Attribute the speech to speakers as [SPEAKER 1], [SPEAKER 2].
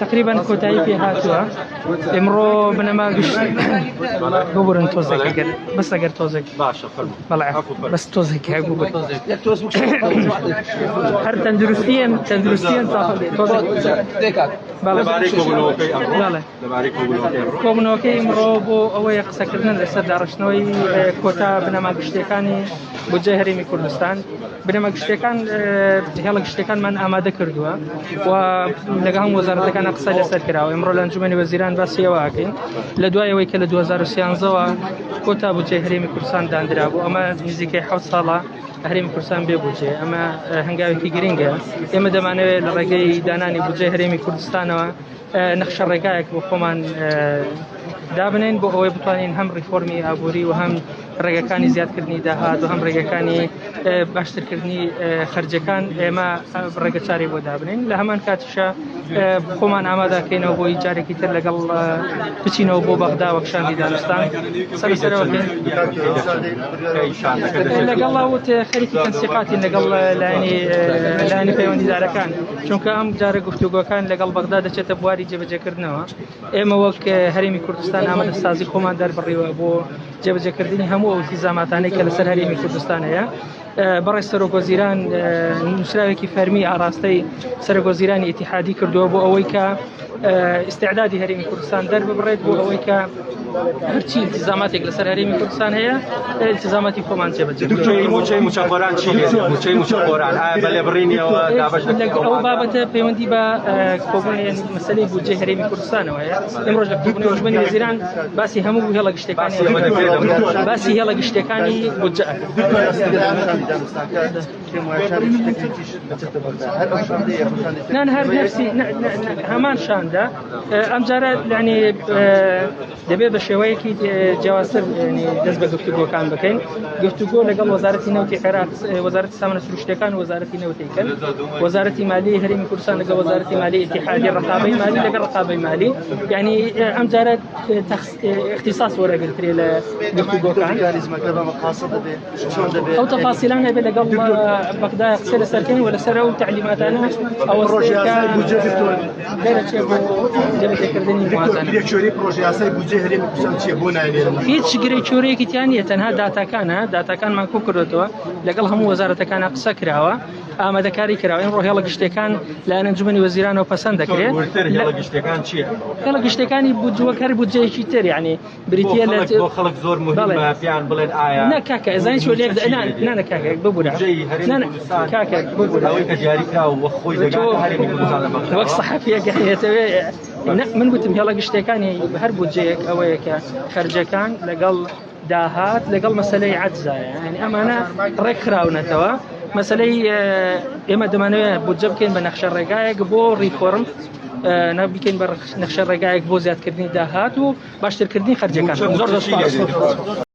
[SPEAKER 1] تقریبا کۆتایی پێ هاتووە ئمڕۆ بنەما گشت ببورن تۆزێک ئەگەر بەس ئەگەر تۆزێک
[SPEAKER 2] باشە فەرموو
[SPEAKER 1] بەڵێ بەس تۆزێک هەیە ببورن هەر تەندروستیان تەندروستیان تۆزێک بەڵێ
[SPEAKER 2] لەبارەی کۆبوونەوەکەی ئەمڕۆ
[SPEAKER 1] بەڵێ
[SPEAKER 2] لەبارەی کۆبوونەوەکەی ئەمڕۆ
[SPEAKER 1] کۆبوونەوەکەی ئمڕۆ بۆ ئەوەیە قسەکردن لەسەر داڕشتنەوەی کۆتا بنەما گشتیەکانی بودجەی هەرێمی کوردستان بنەما گشتیەکان هێڵە گشتیەکانمان ئامادە کردووە و لەگەڵ هەموو وەزارەتەکان قسە لەسەر کراوە. ئمڕۆ لە ئەنجومەنی وەزیران باسی ئەوە ئەکەین لە دوای ئەوەی کە لە 2013ەوە کۆتا بودجەی هەرێمی کوردستان دانرابوو، ئەمە نزیکەی 7 ساڵە هەرێمی کوردستان بێ بودجەیە. ئەمە هەنگاوێکی گرنگە. ئێمە دەمانەوێت لە ڕێگەی دانانی بودجەی هەرێمی کوردستانەوە نەخشە ڕێگایەک بۆ خۆمان دابنێن بۆ ئەوەی بتوانین هەم ڕیفۆرمی ئابووری و هەم ڕێگەکانی زیادکردنی داهات و هەم ڕێگەکانی باشترکردنی خەرجەکان ئێمە ڕێگە چارەی بۆ دابنین. لە هەمان کاتیشە خۆمان ئامادەکەینەوە بۆی جارێکی تر لەگەڵ بچینەوە بۆ بەغدا وەک شاندی دانوستان سەرەوە لەگەڵ وت خەریکی تەنسیقاتین لەگەڵ لایەنی پەیوەندیدارەکان، چونکە ئەم جارە گفتوگۆکان لەگەڵ بەغدا دەچێتە بواری جێبەجێکردنەوە. ئێمە وەک هەرێمی کوردستان ئامادەسازی خۆمان دەربڕیوە بۆ جێبەجێکردنی هەموو ئەو ئیلتیزاماتانەی کە لەسەر هەرێمی کوردستان هەیە. بەڕێز سەرۆک وەزیران نووسراوێکی فەرمی ئاراستەی سەرۆک وەزیرانی ئیتیحادی کردووە بۆ ئەوەی کە ئیستعدادی هەرێمی کوردستان دەرببڕێت بۆ ئەوەی کە هەرچی التزاماتێک لەسەر هەرێمی کوردستان هەیە التزاماتی خۆمان جێبەجێ
[SPEAKER 2] دکتۆر موچەی موچەخۆران چی لێ موچەی موچەخۆران ئایا بە لێبڕینیەوە دابەش دەکرێت
[SPEAKER 1] ئەو بابەتە پەیوەندی بە کۆبوونی مەسەلەی بودجەی هەرێمی کوردستانەوە هەیە. ئمڕۆژ لە کۆبوونەوەی ئەنجومەنی وەزیران باسی هەموو هێڵە گشتیەکانی باسی هێڵە گشتیەکانی بودجە نان هەر نفسی هەمان شاندە ئەم جارە یعنی دەبێت بە شێوەیەکی جیاوازتر دەست بە گفتوگۆکان بکەین. گفتوگۆ لەگەڵ وەزارەتی نەوتی عێراق، وەزارەتی سامانە سروشتیەکان و وەزارەتی نەوتیکەن، وەزارەتی مالی هەرێمی کوردستان لەگەڵ وەزارەتی مالی ئیتیحادی، ڕقابەی مالی لەگەڵ ڕقابەی مالی. یعنی ئەم جارە اختصاص وەرەگرترێ لە گفتوگۆکان. ئەو تەفاسیلان هەبێت لەگەڵ بەغدا قسە لەسەرکەین و لەسەر ئەو تعلیماتانە ئەوە دەرەچێ بۆ جێبەجێکردنی موازنە. هیچ گرێ چۆرەیەکی تیا نییە، تەنها داتاکانە، داتاکانمان کۆ کردوێتەوە، لەگەڵ هەموو وەزارەتەکانە قسە کراوە، ئامادەکاری کراوە. ئەمڕۆ هێڵە گشتیەکان لایەن ئەنجومەنی وەزیرانەوە پەسەند دەکرێت.
[SPEAKER 2] هێڵە گشتیەکان چییە؟
[SPEAKER 1] هێڵە گشتیەکانی بودجە وەک هەر بودجەیەکی تر، یعنی بریتیە لە
[SPEAKER 2] بۆ خەڵک زۆر مهمە پێیان بڵێن ئایا
[SPEAKER 1] نا کاکە ئەزانی چۆن لێک نا نا کاکە ببورە کاکە ببورە
[SPEAKER 2] ئەوەی کە دیاری کراوە وەک خۆی دەگاتە هەرێمی کوردستان لە بەغدا
[SPEAKER 1] وەک سەحەفیەکە هێتەوێ من گوتم هێڵە گشتیەکانی هەر بودجەیەک ئەوەیە کە خەرجەکان لەگەڵ داهات لەگەڵ مەسلەی عەجزایە، یعنی ئەمانە ڕێک خراونەتەوە. مەسلەی ئێمە دەمانەوێت بودجە بکەین بە نەخشە ڕێگایەک بۆ ڕیفۆرم، بکەین بە نەخشە ڕێگایەک بۆ زیادکردنی داهات و باشترکردنی خەرجەکان. زۆر زۆر سوپاس.